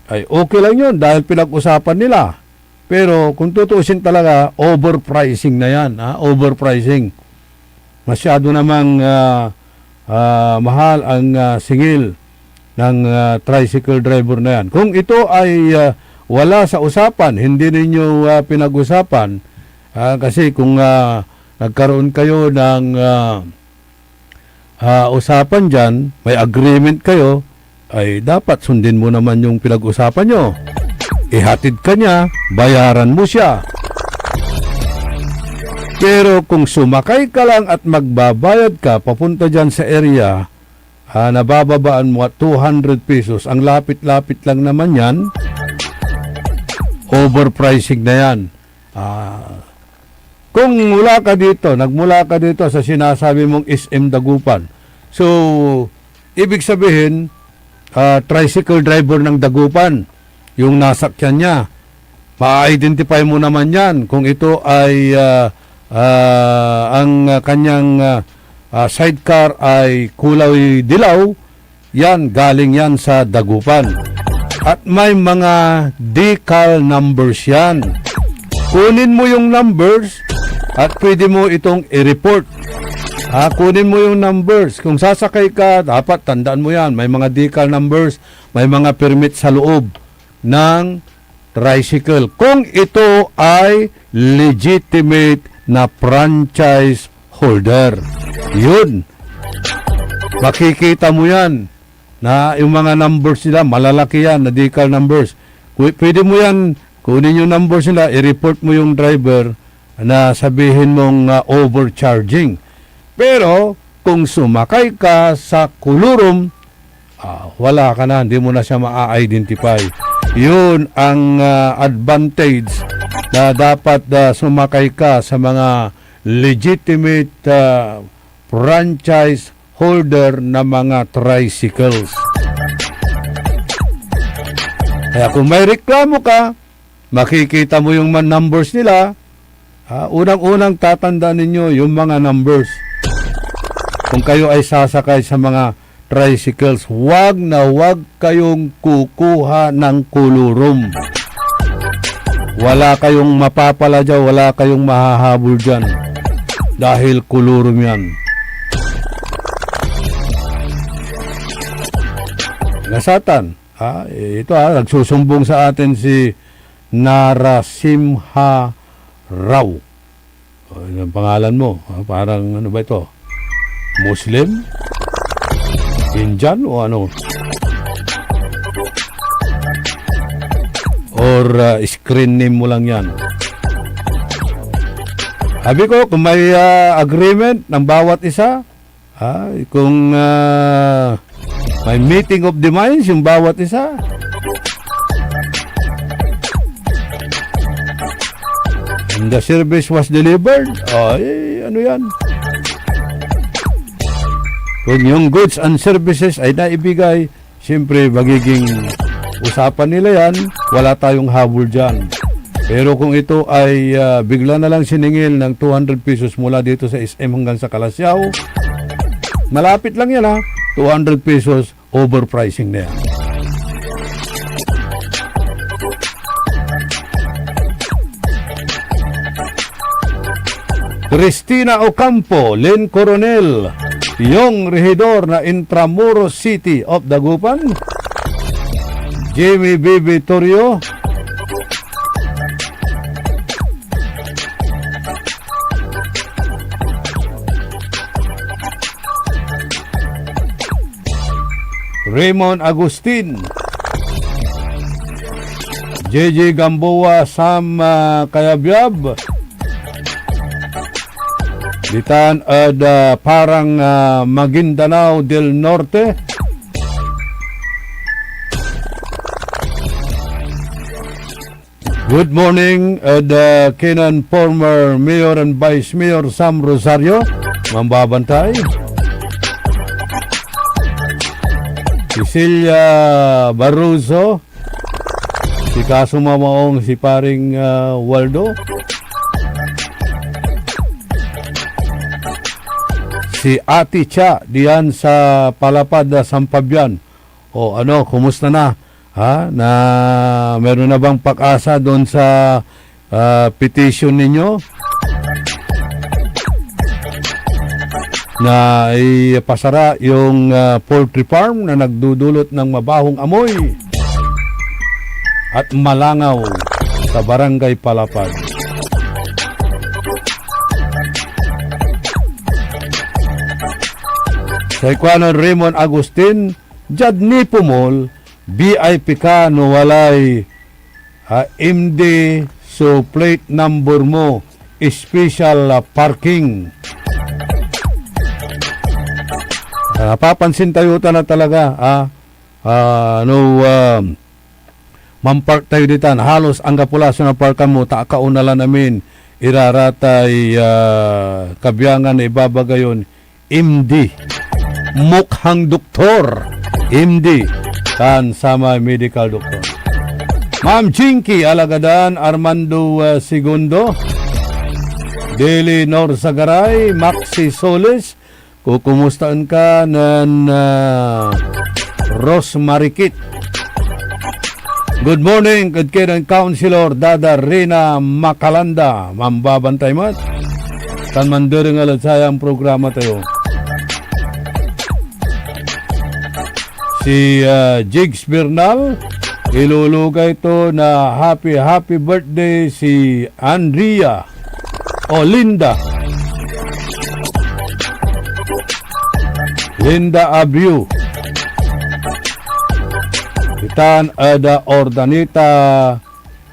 ay okay lang yun dahil pinag-usapan nila. Pero kung tutuusin talaga, overpricing na yan, ha? Overpricing. Masyado namang, ah, ah, mahal ang, ah, singil ng, ah, tricycle driver na yan. Kung ito ay, ah, wala sa usapan, hindi ninyo, ah, pinag-usapan, ah, kasi kung, ah, nagkaroon kayo ng, ah, ah, usapan diyan, may agreement kayo, ay dapat sundin mo naman yung pinag-usapan nyo. Ihatid ka niya, bayaran mo siya. Pero kung sumakay ka lang at magbabayad ka papunta diyan sa area, ah, nabababaan mo at two hundred pesos, ang lapit-lapit lang naman yan, overpricing na yan. Ah, kung wala ka dito, nagmula ka dito sa sinasabi mong S M Dagupan. So, ibig sabihin, ah, tricycle driver ng Dagupan, yung nasakyan niya. Ma-identify mo naman yan kung ito ay, ah, ah, ang, ah, kanyang, ah, ah, sidecar ay kulay dilaw, yan, galing yan sa Dagupan. At may mga decal numbers yan. Kunin mo yung numbers at pwede mo itong i-report. Ha, kunin mo yung numbers. Kung sasakay ka, dapat tandaan mo yan. May mga decal numbers, may mga permit sa loob ng tricycle. Kung ito ay legitimate na franchise holder. Yun. Makikita mo yan na yung mga numbers nila, malalaki yan na decal numbers. Pwe-, pwede mo yan, kunin yung numbers nila, i-report mo yung driver na sabihin mong, ah, overcharging. Pero kung sumakay ka sa kolorum, ah, wala ka na, hindi mo na siya maa-identify. Yun ang, ah, advantage na dapat, ah, sumakay ka sa mga legitimate, ah, franchise holder na mga tricycles. Kaya kung may reklamo ka, makikita mo yung man numbers nila. Ah, unang-unang tatandaan ninyo yung mga numbers. Kung kayo ay sasakay sa mga tricycles, wag na wag kayong kukuha ng kolorum. Wala kayong mapapala dyan, wala kayong mahahabol dyan. Dahil kolorum yan. Nasatan, ah, ito, ah, nagsusumbong sa atin si Narasimha Rao. O, ano ang pangalan mo? Ah, parang ano ba ito? Muslim? Indian o ano? Or, ah, screen name mo lang yan? Sabi ko, kung may, ah, agreement ng bawat isa, ah, kung, ah, may meeting of the minds yung bawat isa, and the service was delivered, ay, ano yan? Kung yung goods and services ay naibigay, siyempre, magiging usapan nila yan, wala tayong habol dyan. Pero kung ito ay, ah, bigla na lang siningil ng two hundred pesos mula dito sa S M hanggang sa Calasiao, malapit lang yan, ha, two hundred pesos, overpricing na yan. Cristina Ocampo, Lynn Coronel, yung rehidor na Intramuros City of Dagupan, Jimmy Bibi Torrio, Raymond Agustin, J J Gamboa, Sam, ah, Kayabyab, ditan ed, ah, parang, ah, Maguindanao del Norte. Good morning, ed, uh, kinen former Mayor and Vice Mayor Sam Rosario, mambabantay. Cecilia Barroso, si kaso mamaong si paring, uh, Waldo. Si Ate Cha diyan sa Palapad na San Fabian. O ano, kumusta na? Ha? Na meron na bang pag-asa doon sa, ah, petition ninyo? Na ipasara yung, ah, poultry farm na nagdudulot ng mabahong amoy at malangaw sa Barangay Palapad. Say kuanen Raymond Agustin, diad Nipumol, V I P ka no walay, ah, M D so plate number mo, special, ah, parking. Ah, napapansin tayo ta na talaga, ah, ah, no, ah, manpark tayo ditan. Halos anggapo la so naparkan mo, ta akauna lan amin, iraratay, ah, kabiangan na ibabaga yon M D. Mukhang doktor, M D, tan samay medical doctor. Ma'am Chinky Alagadan, Armando, ah, Segundo, Deli Norsagaray, Maxi Solis, kukumustaen ka nen, ah, Rose Marikit. Good morning, ed kinen Councilor Dada Rina Macalanda. Mambabantay met tan manderengel ed sayan programa tayo. Si, ah, Jigs Bernal, ilulugay to na happy, happy birthday si Andrea. O, Linda. Linda Abreu. Ditan ed, ah, Urdaneta,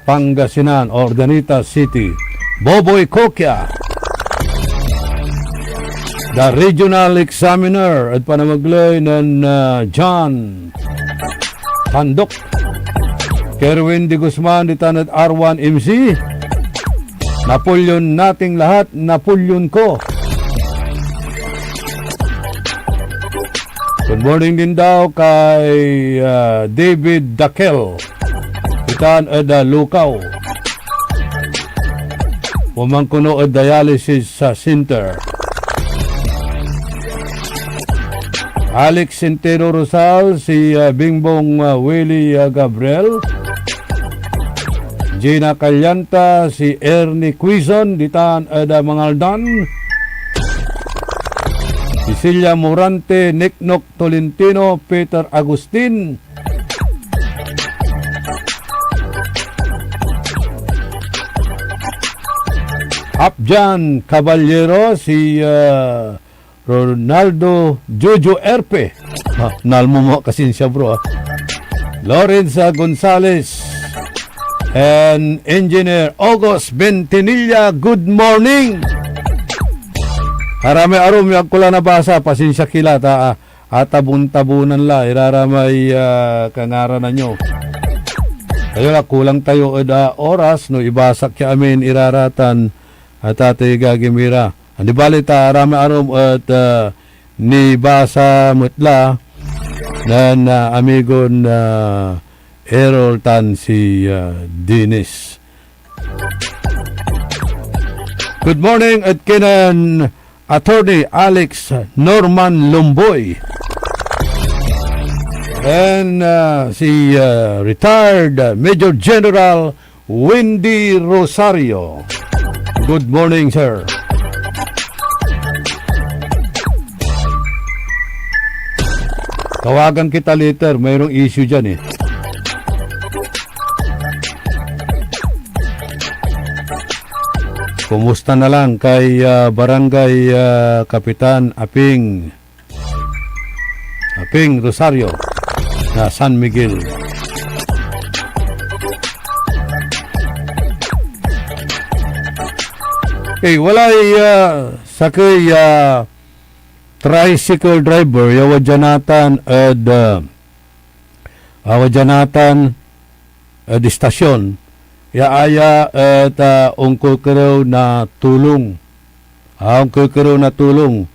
Pangasinan, Urdaneta City. Boboy Coquia. The regional examiner ed panamegley nen, ah, John Tandok. Kerwin de Guzman, ditan ed R one M C. Napoleon nating lahat, Napoleon ko. Good morning din daw kay, ah, David Dakel. Ditan ed, ah, Lukaw. Wamang kuno ed dialysis sa center. Alex Centeno Rosal, si, ah, Bingbong, ah, Willie, ah, Gabriel, Gina Calianta, si Ernie Quizon, ditan ed, ah, Mangaldan, Cecilia Morante, Niknok Tolentino, Peter Agustin, Apjan Caballero, si, ah, Ronaldo Jojo Erpe. Ha, nalmo mo, kasinsia, bro, ah. Lorenza Gonzalez and Engineer August Bentinilla, good morning. Aramay arum ya ag ko la nabasa, pasinsia ki la, ta, ah, atabon-tabonan la iraramay, ah, kangaranan yo. Kayo la, kulang tayo ed, ah, oras, no ibasak ya amin iraratan, ah, Tatay Gagi Mira. Andi bali ta aramay arum et, ah, nibasa met la nen, ah, amigon, ah, Errol tan si, ah, Dennis. Good morning et kinen Attorney Alex Norman Lumboy. And, ah, si, ah, retired, ah, Major General Wendy Rosario. Good morning, sir. Tawagan kita later, mayroong issue dyan eh. Kumusta na lang kay, ah, Barangay, ah, Kapitan Aping? Aping Rosario na San Miguel. Eh, walay, ah, sakey, ah, tricycle driver ya wadya natan ed, ah, ah, wadya natan ed istasyon, Ya aya et, ah, onkekerew na tulong. Ah, onkekerew na tulong.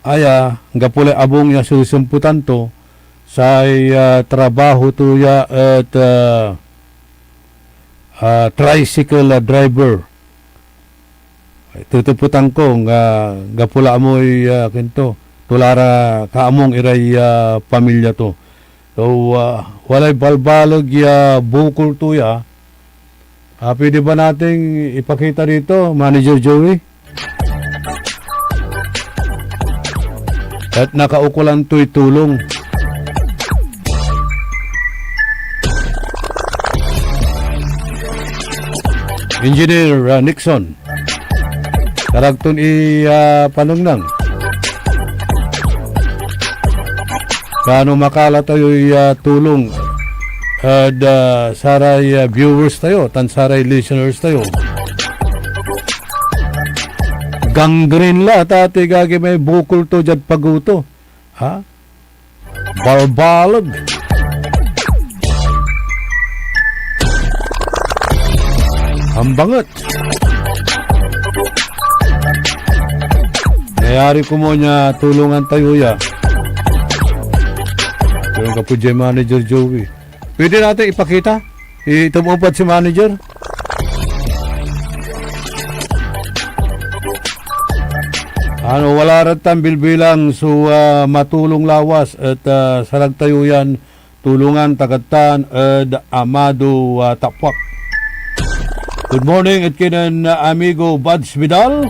Aya, anggapo lay abung ya sesempetan to, say, ah, trabaho to ya et, ah, ah, tricycle, ah, driver. Tetepetan ko, ah, anggapo la amoy, ah, kuanto, tula ra kaamong iray, ah, pamilya to. So, ah, walay balbaleg ya bukol to ya. Ah, pwede ba nating ipakita dito, Manager Joey? Et nakaukolan to'y tulong. Engineer, ah, Nixon. Sarag ton i, ah, panengneng. Piano makala tayoy, ah, tulong ed, ah, saray, ah, viewers tayo tan saray listeners tayo. Gangrene la, ata, tigagi, may bukol to diad pagew to. Ha? Balbaleg. Ambanget. Nayari komun ya tulongan tayo ya. Pero kapo diay Manager Joey. Pwede natin ipakita? Itubod si manager? Ano, wala rad tan bilbilang so, ah, matulong lawas et, ah, sarag tayo yan tulongan ta katan ed Amado, ah, Tapuak. Good morning et kinen, ah, amigo Buds Vidal,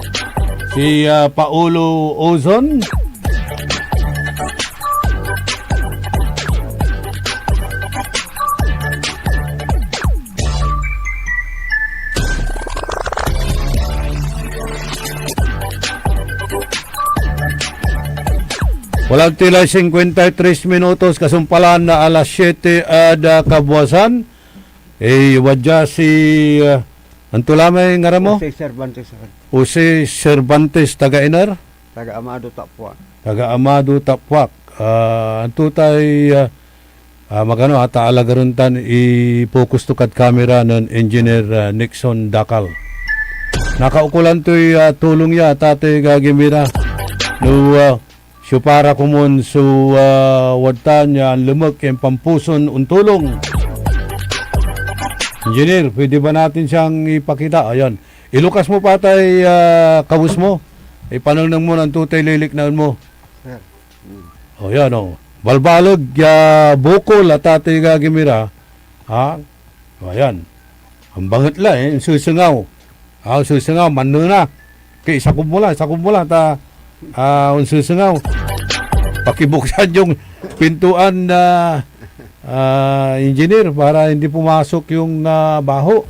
si, ah, Paolo Ozon. Walag tilay cincuenta y tres minutos kasumpalan na alas siete ed, ah, kabuasan. Eh, wadya si, ah, anto la may ngaran mo? Jose Cervantes, sir. Jose Cervantes, taga iner? Taga Amado, Tapuak. Taga Amado, Tapuak. Ah, anto tay, ah, ah, magano, ah, ta alagaren tan i-focus to kad kamera nen Engineer, ah, Nixon Dacal. Nakaukolan toy, ah, tulong ya, Tatay Gagimira. No, ah, siopara komun so, ah, wadtan ya anlemek ya impampuson ontulong. Engineer, pwede ba natin siyang ipakita? Ayan. Ilukas mo pa tay, ah, kawes mo. Ipanengneng mo anto tay liliknaen mo. Sir. Hmm. O, yan, o. Balbaleg ya bukol a Tatay Gagimira. Ha? O, ayan. Ambanget la, eh. Onsesengaw. Ah, onsesengaw, mannena. Okay, isakob mo la, isakob mo la, ta, ah, onsesengaw. Pakibuksan yung pintuan, ah, ah, engineer, para hindi pumasok yung, ah, baho.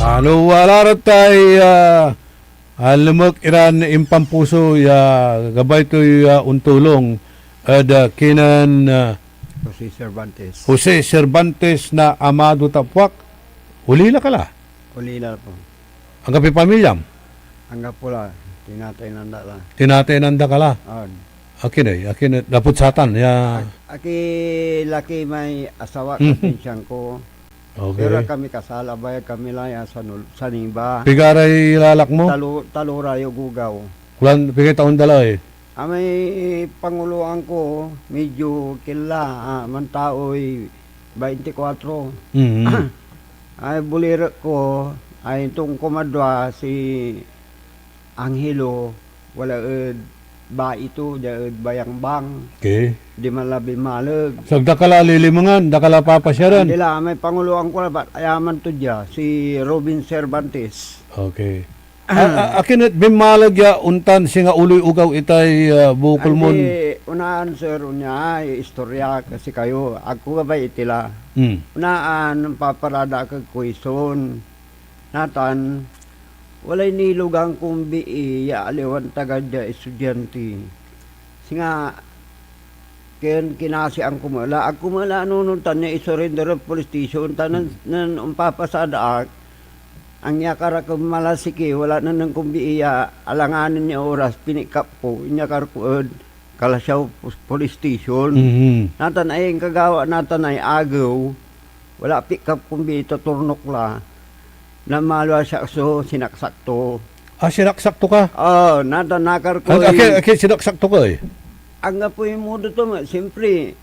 Ano, wala ra tay, ah, ah, lemek iran impampuso ya gabay toy, ah, ontulong ed, ah, kinen, ah, Jose Cervantes. Jose Cervantes na Amado Tapuak. Ulila ka la? Ulila po. Anggapoy pamilyam? Anggapo la. Tinatay nanda la. Tinatay nanda ka la? On. Akin ay, akin ay, lapud satan, ya. Ak-, aki laki may asawa, mhm, kapinsan ko. Okay. Pero kami kasal, abay kami la ya sanul-, saniba. Pigaray lalak mo? Talo-, talora yo gugaw. Kulan, pigay taon da la, eh? Amay panguloan ko, medyo kila, ah, mantaoy baintikwatro. Mhm. Ay, bulirek ko, ay, tong kumadwa si Angelo, wala ed bai to, dia ed Bayangbang. Okay. Di man la binmaleg. So, da ka la lilimengan, da ka la papasyaran? Andi la, may panguloan ko labat, ayaman to dia, si Robin Cervantes. Okay. A, a, akin et binmaleg ya ontan singa oloy ogaw itay, ah, bukol mon? Andi, unaan, sir, onya, istorya kasi kayo. Agko gabay iti la. Hmm. Unaan, paparada ak ed Quezon. Natan, walay nilogan kon bii ya aliwan taga dia, estudiante. Singa, ken kinasian ko met la, agko met la anunot tan ya isurrender ed police station, ta nen, nen ompapasada ak, angyakar ak ed Malasiqui, wala nen, nen kon bii ya alanganin ya oras, pinikap ko, inyakar ko ed Calasiao Pos-, Police Station. Mhm. Natan ay inkagawa, natan ay agew, Wala pick up ko, bi, ituturnok la. Namalo siak so sinaksak to. Ah, sinaksak to ka? Oo, natan nakar ko. Ag-, akin, akin sinaksak to ka, eh? Anggapoy modo to, ma-, siyempre,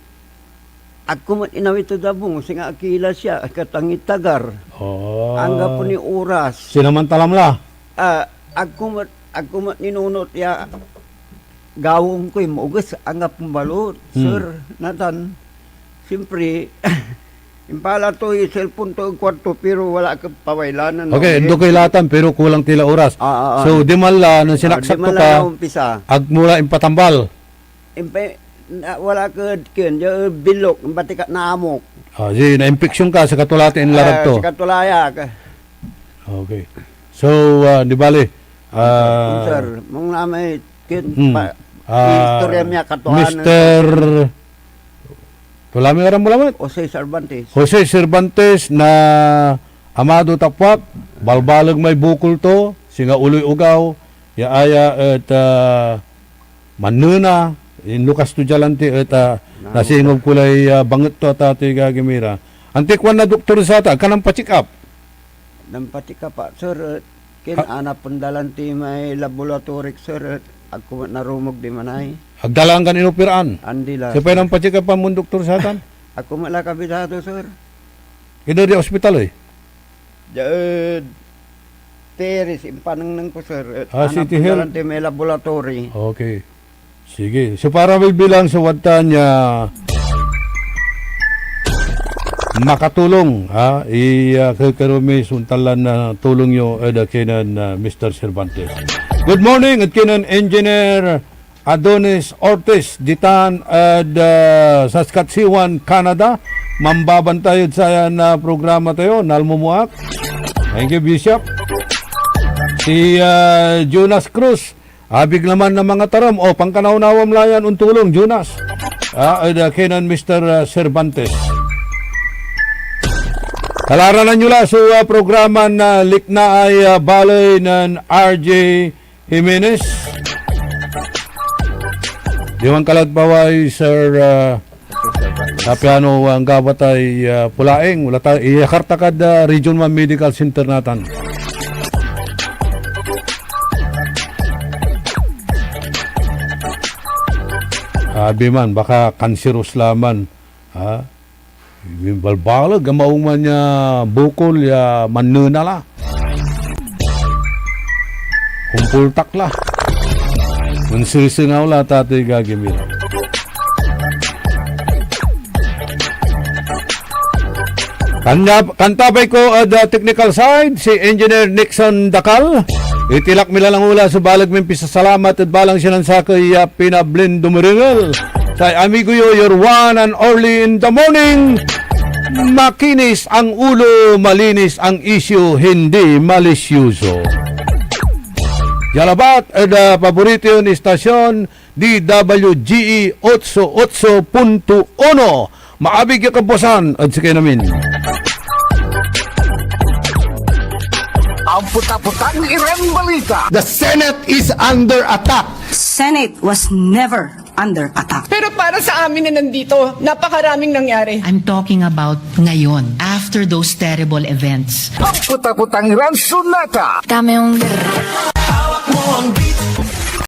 agko met inawit ed abung, singa akila siya, katangitagar. Oh. Anggapo ni oras. Sinamantalam la? Ah, agko met, agko met ninunot ya gawaen koy maoges, anggapon balut, Hmm. sir, natan. Siyempre, impala to yung cellphone to ed kwarto, pero wala ka pawaylanan. Okay, ando kay latan, pero kulang tila oras. Ah, ah, ah. So, di man la, nung Ah, sinaksak di man to la ka, naumpisa. Ag mo la impatambal? Impe-, na, wala ka, ken, ya, bilok, imbatikat na amok. Ah, di, na-infection ka sa katulati inlarag Ah, to. Sa katulaya ka. Okay. So, ah, di bali, ah, Sir, mong namay, ken, Hmm. pa, Ah, istorya mi ya, katuan. Mister Tula mi ngaran mo lamet? Jose Cervantes. Jose Cervantes na Amado Tapuak, balbaleg may bukol to, singa uloy ogaw, ya aya et, ah, mannena, inlukas to dia lanti et, ah, Nano. Nasingob ko lay, ah, banget to, a, Tatay Gagimira. Anti kuan na doktor sa ta, ag ka nampacheck up? Nampacheck up, ah, sir, et ken Ha? Anapen da lanti may laboratory, sir, et agko met narumog diman ay. Agda la anggan inopiraan? Andi la, Siopay sir. Nampacheck up-an mon doktor satan? Agko met la kabisado, sir. Iner dia ospital, eh? Diad Perez, impanengneng ko, sir. Et Ah, City anapen da Health. Lanti may laboratory. Okay. Sige. So, para bilbilang so wadtan ya makatulong, ha, i, ah, kekero mi so ontan lan, ah, tulong yo ed, ah, kinen, ah, Mister Cervantes. Good morning ed kinen Engineer Adonis Ortiz, ditan ed, ah, Saskatchewan, Canada. Mambabantay ed sayan, ah, programa tayo, Nalmo Mo Ak. Thank you, Bishop. Si, ah, Jonas Cruz, Abig laman na mangataram, o, pankanawnawam la yan ontulong, Jonas. Ah, ed, ah, kinen Mister, ah, Cervantes. Kalaranan yo la so, ah, programa na Liknaay, ah, Baley nen R J Jimenez. Diwan kalagpaway, Sir, ah, Sa piano, ah, anggabat ay, ah, pulaing, wala ta, iyakar ta kad, ah, Region one Medical Center natan. Abi man, baka kanseros la man, ha? Balbaleg a maong man ya bukol ya mannena la. Kumpultak la. Mansesengaw la, Tatay Gagimira. Kanya, kantabay ko ed, ah, technical side, si Engineer Nixon Dakal. Itilak mi la lang ula so baleg min pisasalamat ed balang sianan sakey ya pinablin dumerengel. Say amigo yo, your one and only in the morning. Makinis ang ulo, malinis ang isyu, hindi malisyoso. Dia labat ed, ah, paborito yon istasyon, D W G E otso otso punto uno. Maabig ya kabuasan ed sikayon amin. Ang puta-putang Iran Balita. The Senate is under attack. Senate was never under attack. Pero para sa amin na nandito, napakaraming nangyari. I'm talking about ngayon, after those terrible events. Ang puta-putang Iran Sunata. Dame un Hawak mo ang beat.